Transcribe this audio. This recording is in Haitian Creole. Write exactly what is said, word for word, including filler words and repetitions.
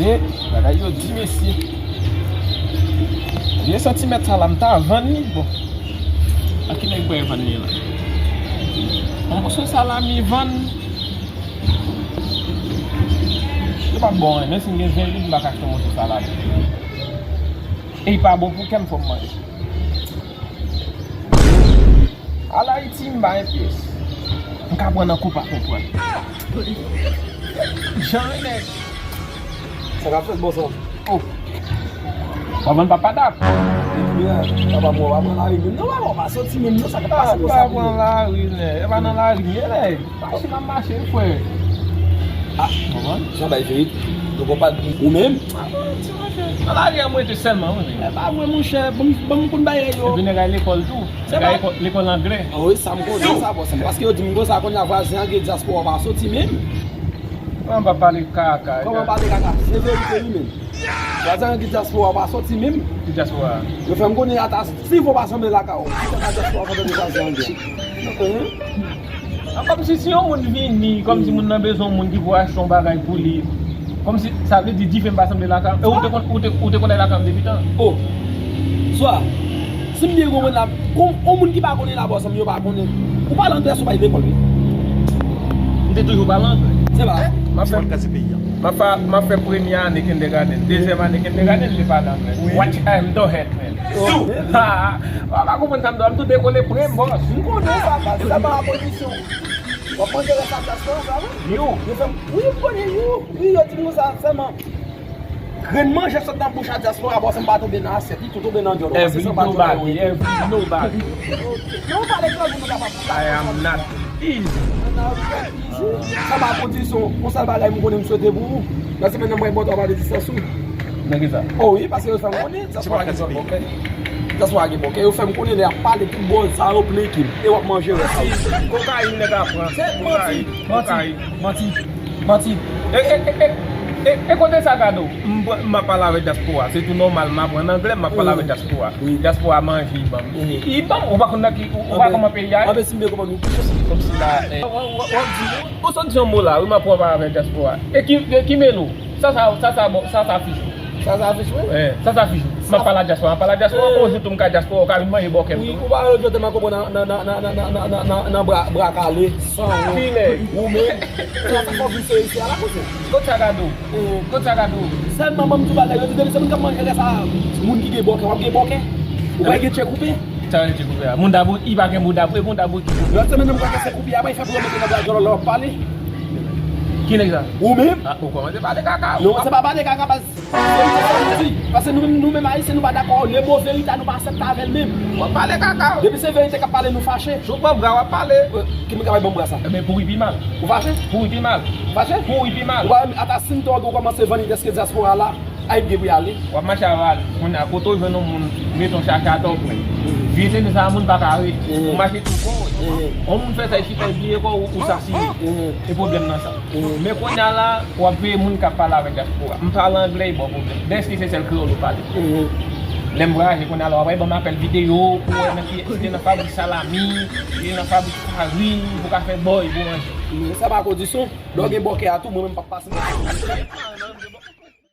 E bagay yo di, mesye. Vye santimèt sa la, m ta vann li, bon. A ki nèg pral vann li la? Yon moso salami vann. Li pa bon, men si m gen ven goud, m pa ka achte yon moso salami. E li pa bon pou kè m, fò m manje. Al Ayiti, m bay pyès. M ka pran nan kou pa konprann. Jan e nèg. Sa k ap fèt, bòs lan? Oh. W ap vann papa dap. Epi, papa mwen, w ap pran lari menm. Non, papa, w pa soti menm, non, sa k ap pase konsa pou mwen? Papa pran lari, nèg. E pa nan lari m ye, nèg. Mache m ap mache, frè. Ah, konprann? Jan bay verite. Donk, w pa ou menm? Ah, ti monchè. Nan lari a, mwen te sèlman, wi, nèg. E pa vre, monchè. Bon, bon, m konn bagay yo. Epi nèg ay lekòl tou. Se pa lekòl, lekòl anglè. Ah wi, sa m konnen sa, bòs. Paske yo di m konsa, kounye a vwazen an gen dyaspora pa soti menm. Kòman pa pale kaka? Kòman pale kaka? Se verite wi menm. Vwazen an gen dyaspora pa soti menm. Ki dyaspora? Yo fè m konnen ata si fò pa sanble lakay ou. Ki kaka dyaspora fè tande vwazen an gen? An kòmsi si yon moun vini, kòmsi moun nan bezwen yon moun ki pou achte yon bagay pou li. Kòmsi, sa vle di dife m pa sanble lakay. E ou te konn, ou te, ou te konn lakay m depi tan. Oh. Swa, si m byen konprann la, kon, yon moun ki pa konnen la, bòs, yo pa konnen. Ou pale anglè si w pa al lekòl, wi. M te toujou pale anglè. Se pa? M ap fè, m ap fè, m ap fè premye ane kindergarten, dezyèm ane kindergarten, m te pale anglè. Watch, I'm the head man. Oh. Ha! W pa konprann sa m di w, m tou dekole premye, bòs. M konnen sa, baz. Sa pa pozisyon. W ap manje rès a dyaspora sa, wi? Yo. Yo fè m, wi, m konnen yo. Wi, yo di m konsa, sèlman. Grenn manje sot nan bouch a dyaspora, bòs, m pa tonbe nan asyèt, li tou tonbe nan djòl. Every nobody, every nobody. Non, w pale kreyòl pou nou kapab. I am not easy. Sa pa kondisyon, yon sèl bagay m konnen m swete pou ou. Nan semèn nan, mwen ba w travay de distans ou. Nan ki sa? Oh wi, paske yo fè m konnen, dyaspora gen bòkè. Dyaspora gen bòkè, yo fè m konnen lè y ap pale tout bòz sa yo pleke m. E w ap manje rès. Kokayin nèg ap pran. Se manti, manti, manti. Manti. E, e, e, e, e, e kote sa gade w? M, m ap pale avèk dyaspora. Se tou nòmal, m aprann anglè, m ap pale avèk dyaspora. Wi. Dyaspora manje, li ban m. Li ban m, ou pa konn nan ki, ou, ou pa konn kòman peyi a ye? Anben, si m byen konprann ou, kòmsi la, eh, w, w, w ap di, ou sot di yon mo la, wi, m ap pale avèk dyaspora. E ki, e ki melo? Sa, sa, sa, sa, bon, sa, sa fich ou. Sa, sa fich mwen? Eh, sa, sa fich ou. M ap pale a dyaspora, m ap pale a dyaspora, eh, konjou tou m ka dyaspora, ou ka vin manje bòkè m tou. Wi, ou pa wè lòt jou te m a konprann nan, nan, nan bra, bra kale, san wont. Ki nèg? Ou menm. Sa, sa fò vin se isi a la, kote? Kot sa gade w? Eh. Kot sa gade w? Sèlman ban m di w bagay, yo di depi se moun k ap manje rès a moun ki gen bòkè, w ap gen bòkè. Ou pa gen tchè koupe. Sa vle di koupe a. Moun dabou, li pa gen moun dabou, e moun dabou ki koupe. Lòt semèn nan, m kwè ke se koupe a, mwen fè pou yo mete nan bra djòlò la, w ap pale. Ki nèg sa? Ou menm? Ah, ou kòmanse pale kaka. Non, se pa pale kaka, baz. Verite sa nou di. Paske nou menm, nou menm Ayisyen, nou pa dakò. Le mo verite a, nou pa aksepte avè l menm. W ap pale kaka. Depi se verite k ap pale, nou fache. Si w pran bra, w ap pale. Euh, ki moun k ap ban m bra sa? Ebyen, pouri pi mal. Ou fache? Pouri pi mal. Ou fache? Pouri pi mal. Ou pa menm ata si m tande w kòmanse vann li dèske dyaspora la. Ay, gen pou y ale. W ap mache avè l. Kounye a, kote w jwenn yon moun, mete yon chache atè w pran. Vye se sa moun pa ka rete. Mhm. Ou mache tou kò w. Mhm. Yon moun fè sa, li chita, li bliye kò w, ou sasinen. Mhm. E pwoblèm nan sa. Mhm. Men kounye a la, w ap veye moun k ap pale avèk dyaspora. M pale anglè, e ba w pwoblèm. Dèske se sèl kreyòl ou pale. Mhm. Lè m vwayaje kounye a la, w ap wè ban m apèl videyo, pou wè nan ki, si te nan fabrik salami, si te nan fabrik farin, pou ka fè bòy, pou manje. Mhm. Sa pa kondisyon. Lè w gen bòkè a tou, mwen menm m p ap pase nan